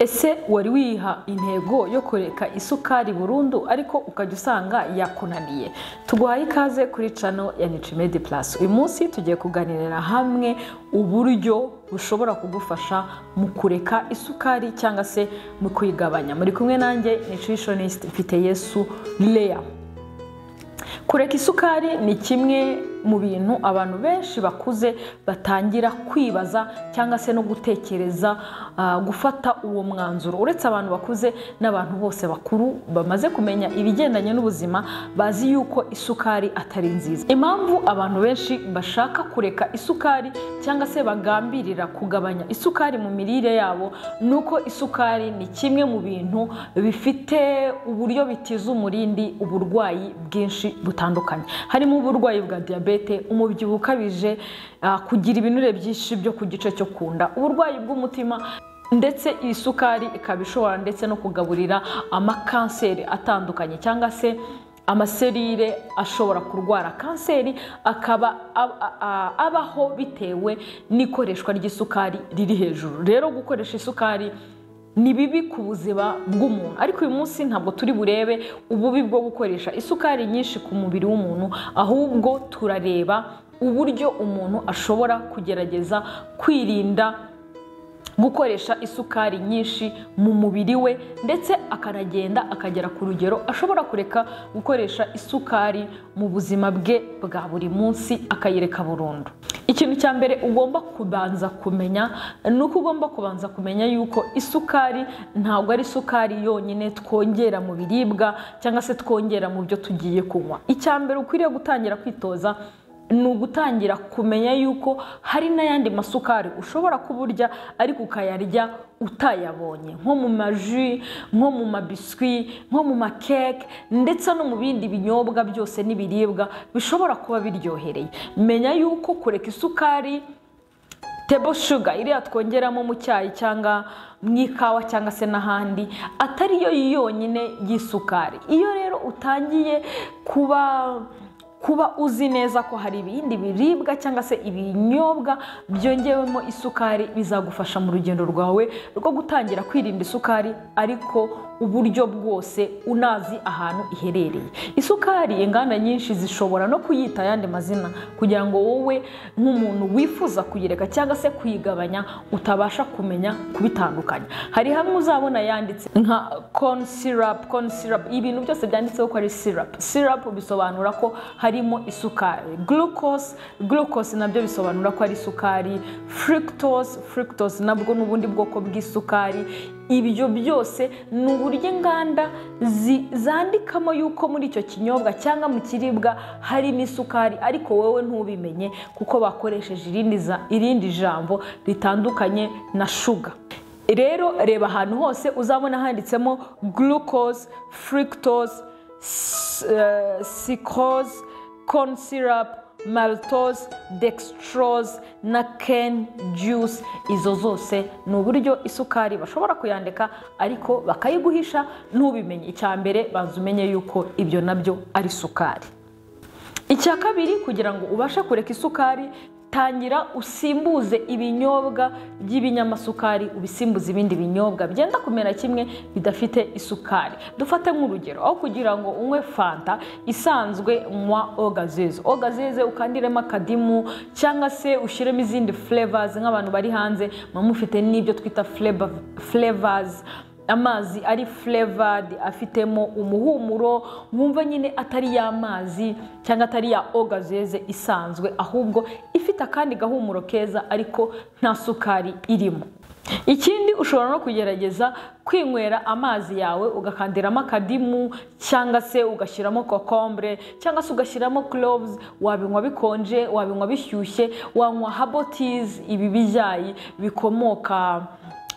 Ese wari wiha intego yo kureka isukari burundu ariko ukajya usanga yakunaniye? Tuguhaye ikaze kuri channel ya Nutrimedi Plus. Uyu munsi tugiye kuganirira hamwe uburyo bushobora kugufasha mu kureka isukari cyangwa se mu kuyigabanya. Muri kumwe nanjye nutritionist Mfiteyesu Lea. Kureka isukari ni kimwe mu bintu abantu benshi bakuze batangira kwibaza cyangwa se no gutekereza gufata uwo mwanzuro. Uretse abantu bakuze n'abantu bose bakuru bamaze kumenya ibigendanye n'ubuzima bazi yuko isukari atari nziza. Impamvu abantu benshi bashaka kureka isukari cyangwa se bagambirira kugabanya isukari mu mirire yabo nuko isukari ni kimwe mu bintu bifite uburyo bitiza umurindi uburwayi bwinshi butandukanye. Harimo uburwayi bwa diyabete, umubyibuho ukabije, kugira ibinure byinshi byo ku gice cyo kunda, uburwayi bw'umutima, ndetse isukari ikaba ishobora ndetse no kugaburira amakanseri atandukanye cyangwa se amaserire ashobora kurwara kanseri akaba abaho bitewe n'ikoreshwa ry'isukari riri hejuru. Rero gukoresha isukari ni bibi ku buzima bw'umuntu, ariko uyu munsi ntabwo turi burebe ububi bwo gukoresha isukari nyinshi ku mubiri w'umuntu, ahubwo turareba uburyo umuntu ashobora kugerageza kwirinda gukoresha isukari nyinshi mu mubiri we, ndetse akanagenda akagera ku rugero ashobora kureka gukoresha isukari mu buzima bwe bwa buri munsi akayireka burundu. Ikintu cya mbere ugomba kubanza kumenya ni uko ugomba kubanza kumenya yuko isukari ntabwo ari isukari yonyine twongera mu biribwa cyangwa se twongera mu byo tugiye kunywa. Icya mbere ukwiriye gutangira kwitoza ni ugutangira kumenya yuko hari n'ayandi masukari ushobora kuburya ariko ukayarya utayabonye, nko mu maji, nko mu mabiswi, nko mu makeke, ndetse no mu bindi binyobwa byose n'ibiribwa bishobora kuba biryohereye. Menya yuko kureka isukari table sugar iriya twongeramo mu cyayi cyangwa mu ikawa cyangwa se n'ahandi atari yo yonyine y'isukari. Iyo rero utangiye kuba uzi neza ko hari ibindi biribwa cyangwa se ibinyobwa byongewemo isukari, bizagufasha mu rugendo rwawe rwo gutangira kwirinda isukari, ariko uburyo bwose unazi ahantu iherereye. Isukari inganda nyinshi zishobora no kuyita ayandi mazina kugira ngo wowe nk'umuntu wifuza kuyireka cyangwa se kuyigabanya utabasha kumenya kubitandukanya. Hari hamwe uzabona yanditse nka corn syrup, corn syrup, ibintu byose byanditseho ko ari syrup. Syrup bisobanura ko harimo isukari. Glucose, glucose nabyo bisobanura ko ari isukari. Fructose, fructose nabwo n'ubundi bwoko bw'isukari. Ibyo byose ni uburyo inganda zandikamo yuko muri icyo kinyobwa cyangwa mu kiribwa harimo isukari, ariko wowe ntubimenye kuko bakoresheje irindi jambo ritandukanye na sugar. Rero reba ahantu hose uzabona handitsemo glucose, fructose, sucrose, corn syrup, maltose, dextrose na cane juice. Izo zose ni uburyo isukari bashobora kuyandika ariko bakayiguhisha ntubimenye. Icya mbere banza umenye yuko ibyo nabyo ari isukari. Icya kabiri, kugira ngo ubashe kureka isukari, tangira usimbuze ibinyobwa by'ibinyamasukari, ubisimbuze ibindi binyobwa byenda kumera kimwe bidafite isukari. Dufate nk'urugero, aho kugira ngo unywe fanta isanzwe nywa ogazeze. Ogazeze ukandiremo akadimu cyangwa se ushyiremo izindi flavors, nk'abantu bari hanze muba mufite n'ibyo twita flavors, amazi ari flavored afitemo umuhumuro wumva nyine atari ya mazi cyangwa atari ya ogazeze isanzwe, ahubwo ifite akandi gahumuro keza ariko nta sukari irimo. Ikindi ushobora no kugerageza kwinywera amazi yawe ugakandiramo akadimu cyangwa se ugashyiramo kokombure cyangwa se ugashyiramo cloves, wabinywa bikonje, wabinywa bishyushye, wanywa herbal teas, ibi bijyayi bikomoka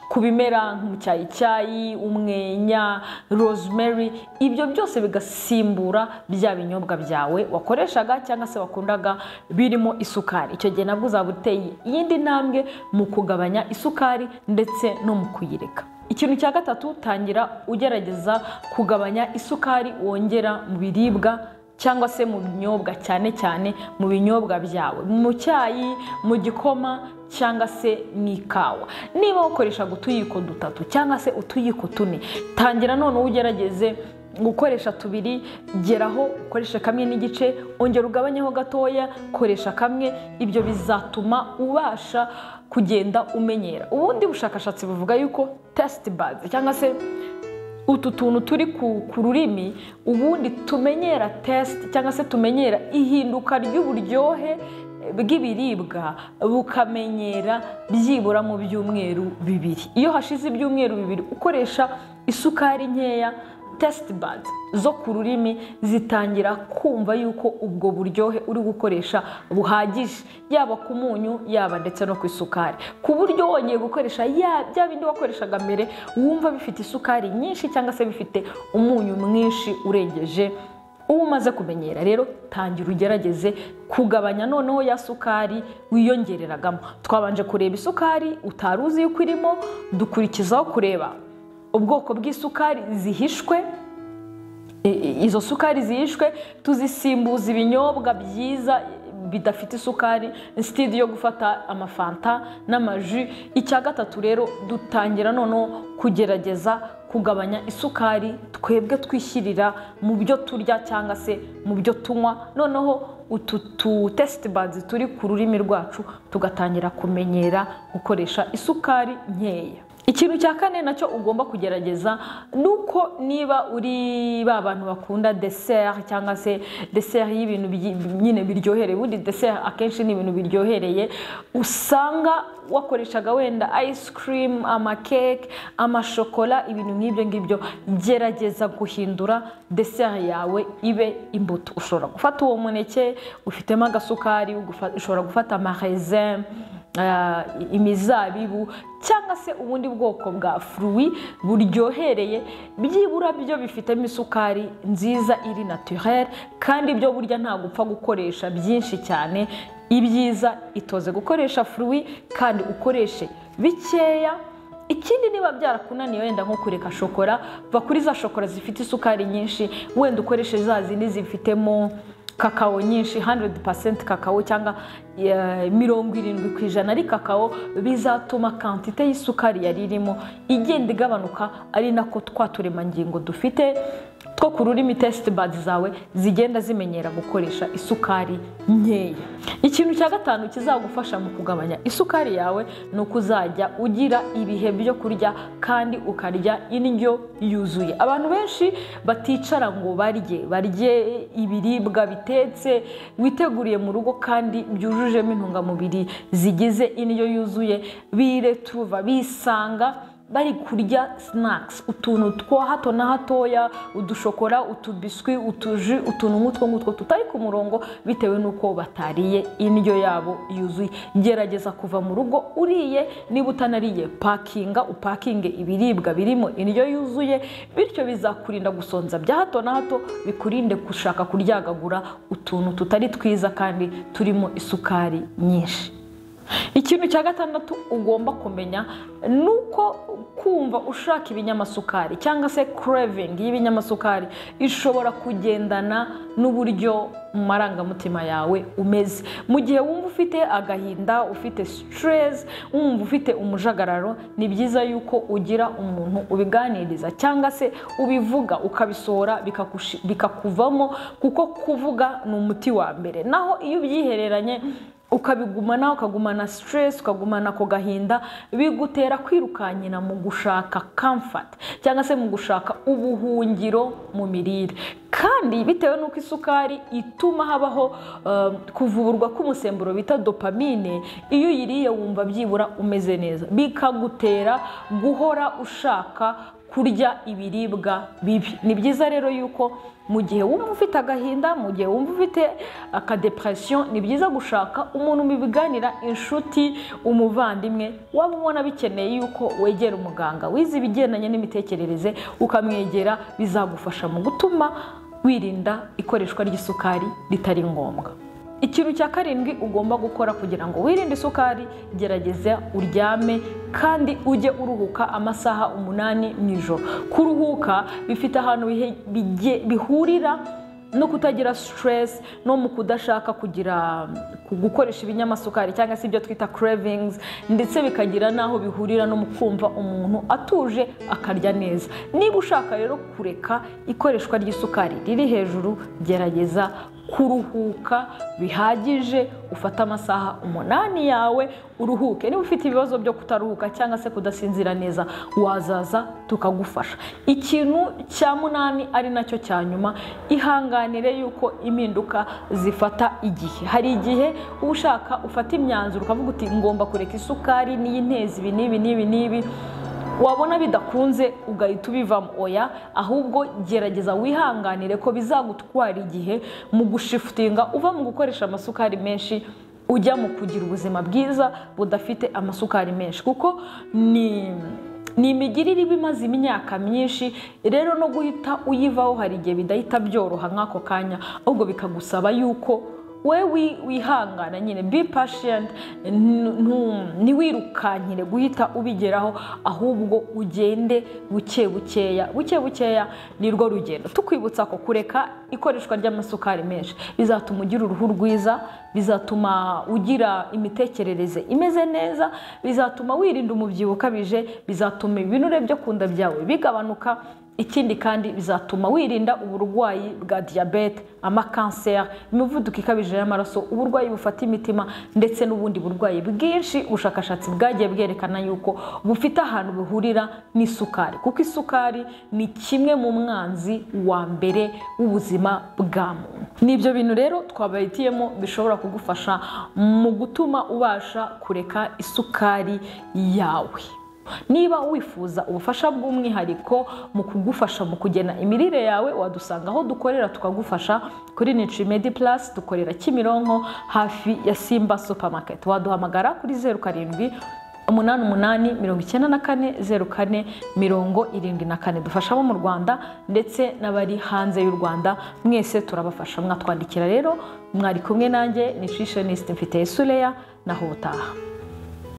ku bimera nk'umucyayicyayi, umwenya, rosemary, ibyo byose bigasimbura bya binyobwa byawe wakoreshaga cyangwa se wakundaga birimo isukari. Icyo gihe nabwo uzaba uteye iyindi ntambwe mu kugabanya isukari ndetse no mu kuyireka. Ikintu cya gatatu, tangira ugerageza kugabanya isukari wongera mu biribwa cyangwa se mu binyobwa, cyane cyane mu binyobwa byawe, mu cyayi, mu gikoma cyangwa se mu ikawa. Niba wakoreshaga utuyiko 3 cyangwa se utuyiko 4, tangira none ugerageze gukoresha 2, geraho ukoresha 1.5, ongera ugabanyeho gatoya, koresha 1. Ibyo bizatuma ubasha kugenda umenyera. Ubundi bushakashatsi buvuga yuko taste buds cyangwa se utu tuntu turi ku rurimi ubundi tumenyera test cyangwa se tumenyera ihinduka ry'uburyohe bw'ibiribwa, bukamenyera byibura mu byumweru 2. Iyo hashize ibyumweru 2 ukoresha isukari nkeya, taste buds zo ku rurimi zitangira kumva yuko ubwo buryohe uri gukoresha buhagije, yaba ku munyu yaba ndetse no ku isukari, ku buryo wongeye gukoresha bya bindi wakoreshaga mbere wumva bifite isukari nyinshi cyangwa se bifite umunyu mwinshi urengeje uwo umaze kumenyera. Rero tangira ugerageze kugabanya noneho ya sukari wiyongereragamo. Twabanje kureba isukari utari uzi yuko irimo, dukurikizaho kureba ubwoko bw'isukari zihishwe. Izo sukari zihishwe tuzisimbuza ibinyobwa byiza bidafite isukari instead yo gufata amafanta n'amaji. Icya gatatu rero dutangira noneho kugerageza kugabanya isukari twebwe twishyirira mu byo turya cyangwa se mu byo tunywa, noneho utu taste buds turi ku rurimi rwacu tugatangira kumenyera gukoresha isukari nkeya. Ikintu cya kane nacyo ugomba kugerageza nuko niba uri ba bantu bakunda dessert cyangwa se dessert y'ibintu nyine biryohereye, ubundi dessert akenshi ni ibintu biryohereye, usanga wakoreshaga wenda ice cream, amakeke, amashokola, ibintu nk'ibyo ngibyo, gerageza guhindura dessert yawe ibe imbuto. Ushobora gufata uwo muneke ufitemo agasukari, ushobora gufata amaraisin, imizabibu cyangwa se ubundi bwoko bwa fruit buryohereye, byibura byo bifitemo isukari nziza iri naturelle, kandi byo burya nta gupfa gukoresha byinshi cyane. Ibyiza itoze gukoresha fruit kandi ukoreshe bikeya. Ikindi niba byarakunaniye wenda nko kureka shokora, va kuri za shokora zifite isukari nyinshi, wenda ukoreshe za zindi zifitemo kakao nyinshi, 100% kakao cyangwa 70% ari kakao, bizatuma quantité y'isukari yari irimo igenda igabanuka, ari nako twa turemangingo dufite two ku rurimi taste buds zawe zigenda zimenyera gukoresha isukari nkeya. Ikintu cya gatanu kizagufasha mu kugabanya isukari yawe ni uko uzajya ugira ibihe byo kurya kandi ukarya indyo yuzuye. Abantu benshi baticara ngo barye ibiribwa bitetse witeguriye mu rugo kandi byujujemo intungamubiri zigize indyo yuzuye, biretuva bisanga bari kurya snacks, utuntu two hato na hatoya, udushokora, utubiswi, utuji, utuntu nk'utwo ngutwo tutari ku murongo bitewe n'uko batariye indyo yabo yuzuye. Gerageza kuva mu rugo uriye, niba utanariye pakinga, upakinge ibiribwa birimo indyo yuzuye, bityo bizakurinda gusonza bya hato na hato, bikurinde gushaka kuryagagura utuntu tutari twiza kandi turimo isukari nyinshi. Ikintu cya gatandatu ugomba kumenya nuko kumva ushaka ibinyamasukari cyangwa se craving y'ibinyamasukari ishobora kugendana n'uburyo mu marangamutima yawe umeze. Mu gihe wumva ufite agahinda, ufite stress, wumva ufite umujagararo, ni byiza yuko ugira umuntu ubiganiriza cyangwa se ubivuga ukabisohora bikakuvamo, kuko kuvuga ni umuti wa mbere. Naho iyo ubyihereranye ukabigumana, ukagumana stress, ukagumana ko gahinda, bigutera kwirukanyina mu gushaka comfort cyangwa se mu gushaka ubuhungiro mu mirire. Kandi bitewe n'uko isukari ituma habaho kuvuburwa k'umusemburo bita dopamine, iyo uyiriye wumva byibura umeze neza, bikagutera guhora ushaka kurya ibiribwa bibi. Ni byiza rero yuko mu gihe wumva ufite agahinda, mu gihe wumva ufite akadepression, ni byiza gushaka umuntu mubiganira, inshuti, umuvandimwe, waba ubona bikeneye yuko wegera umuganga wize ibigendanye n'imitekerereze ukamwegera, bizagufasha mu gutuma wirinda ikoreshwa ry'isukari ritari ngombwa. Ikintu cya karindwi ugomba gukora kugira ngo wirinde isukari, gerageza uryame kandi ujye uruhuka amasaha 8 mu ijoro. Kuruhuka bifite ahantu bihurira no kutagira stress, no mu kudashaka kugira gukoresha ibinyamasukari cyangwa se ibyo twita cravings, ndetse bikagira naho bihurira no mu kumva umuntu atuje akarya neza. Niba ushaka rero kureka ikoreshwa ry'isukari riri hejuru, gerageza kuruhuka bihagije, ufate amasaha 8 yawe uruhuke. Niba ufite ibibazo byo kutaruhuka cyangwa se kudasinzira neza, wazaza tukagufasha. Ikintu cya 8 ari nacyo cya nyuma, ihanganire yuko impinduka zifata igihe. Hari igihe ushaka ufata imyanzuro ukavuga uti ngomba kureka isukari n'iyi ntezi ibi n'ibi n'ibi n'ibi, wabona bidakunze ugahita ubivamo. Oya, ahubwo gerageza wihanganire ko bizagutwara igihe mu gushifutinga uva mu gukoresha amasukari menshi ujya mu kugira ubuzima bwiza budafite amasukari menshi, kuko ni imigirire iba imaze imyaka myinshi. Rero no guhita uyivaho hari igihe bidahita byoroha nk'ako kanya, ahubwo bikagusaba yuko we wihangana nyine, be patient, ntiwirukankire guhita ubigeraho, ahubwo ugende buke bukeya buke bukeya, nirwo rugendo. Tukwibutsa ko kureka ikoreshwa ry'amasukari menshi bizatuma ugira uruhu rwiza, bizatuma ugira imitekerereze imeze neza, bizatuma wirinda umubyibuho ukabije, bizatuma ibinure byo ku nda byawe bigabanuka. Ikindi kandi bizatuma wirinda uburwayi bwa diyabete, amakanseri, imivuduko ikabije y'amaraso, uburwayi bufata imitima, ndetse n'ubundi burwayi bwinshi. Ubushakashatsi bwagiye bwerekana yuko bufite ahantu buhurira n'isukari, kuko isukari ni kimwe mu mwanzi wa mbere w'ubuzima bwa muntu. Nibyo bintu rero twabahitiyemo bishobora kugufasha mu gutuma ubasha kureka isukari yawe. Niba wifuza ubufasha bw'umwihariko mu kugufasha mu kugena imirire yawe, wadusanga aho dukorera tukagufasha kuri Nutrimedi Plus. Dukorera Kimironko hafi ya Simba Supermarket. Waduhamagara kuri 07 88 94 04 74. Dufasha abo mu Rwanda ndetse n'abari hanze y'u Rwanda, mwese turabafasha. Mwatwandikira rero. Mwari kumwe nanjye nutritionist Mfite Suleya, naho ubutaha.